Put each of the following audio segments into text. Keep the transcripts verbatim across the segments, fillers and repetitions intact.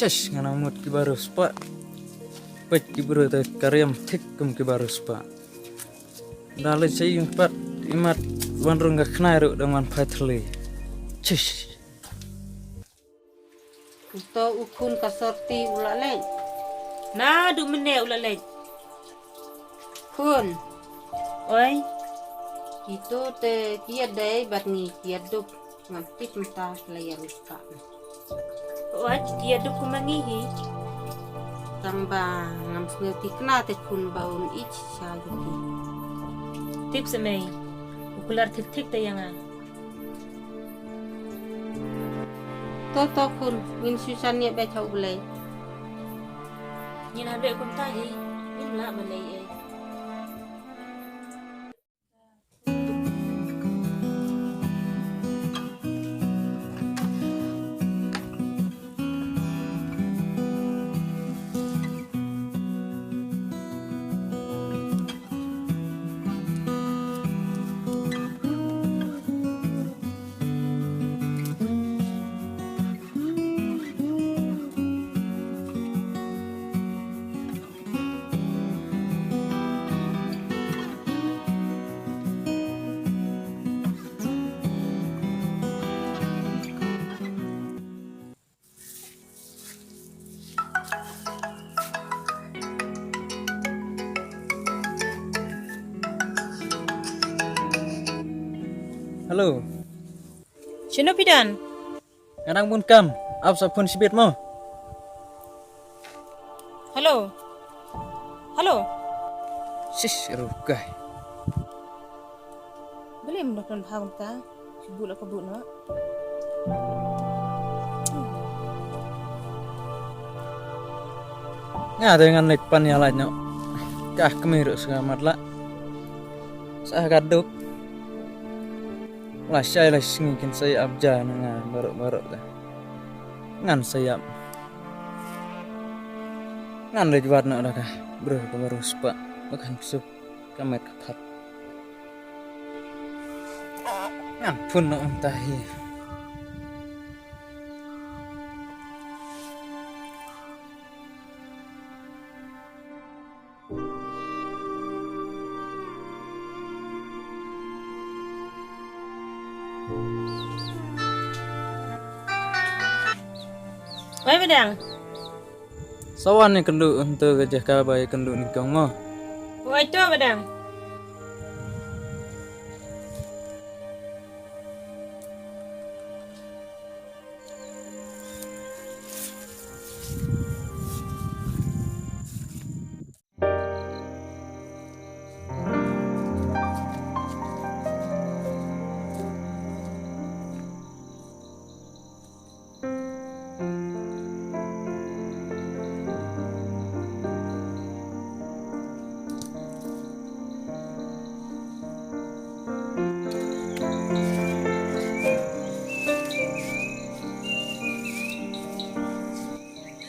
Eish, nga nang mut ki ba riewspah. Peit ki briew te ka riam thik kum ki ba riewspah. Da leit sha ïing pat, imat wan rung ka khnai ruh dang wan phai thylli. Chish. Uto u khun ka sorti u la leit. Naduh mynne u la leit. Khun. Oi. Kito te ki ïadei bad ngi ki ïadup. Ngam tip mynta ki la ïaruskah. Oi, ki ïadup kumba ngi hi. Tang ba ngam sngew thikna te khun ba un ïeit sha ïa ki. Tip sa mei. U kular thik thik te ïa nga. To to khun, ngin shu shaniah beit ha U Blei. Ngin ha beit kumta hi, ngim lah ban leh ei. Hello. Shano phi don? Nga dang bun kam, ap sa phone shibit mo. Hello. Hello. Shish, rukai. Balei mynta ka bha kumta? Shu buh la ka buh noh. Nga te ngan leit pan ïa lait noh. Ka kmie ruh sngewmat lah. Sa ka duk. Lashai lashisngi kin sa ïap ja na nga baroh baroh te. Ngan sa ïap. Ngan leit wad noh da ka briew kaba riewspah ba kan pynsuh ka met ka that. Ngan phone noh mynta hi. Oi, Badang. Sa wan ïakynduh hangto ka jaka ba ïakynduh nyngkong mo. Oi to, Badang.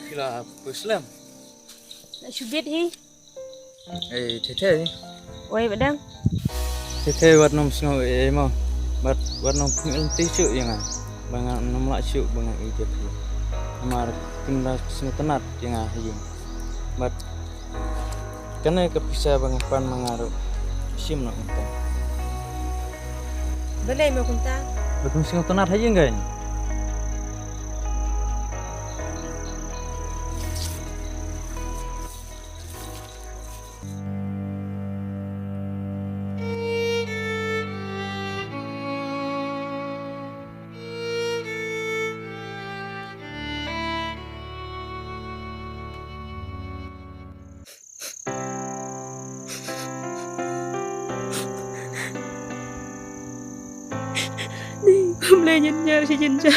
Phi la poi slem? La shu bit hi. Ei, Thei Thei. Oi, Badang. Thei Thei, wat nym sngew ei ei mo. Bad wat nym pynlynti shuh ïa nga. Ba nga nym lah shuh ba nga ïeit ïa phi. Namar phim da sngewtynnat ïa nga ha ïing. Bad kane ka pisa ba nga pan ma nga ruh shim noh mynta. Balei mo kumta? Ba phim sngewtynnat ha ïing kein. Ni, kam leh nyen nyar shi jin ja.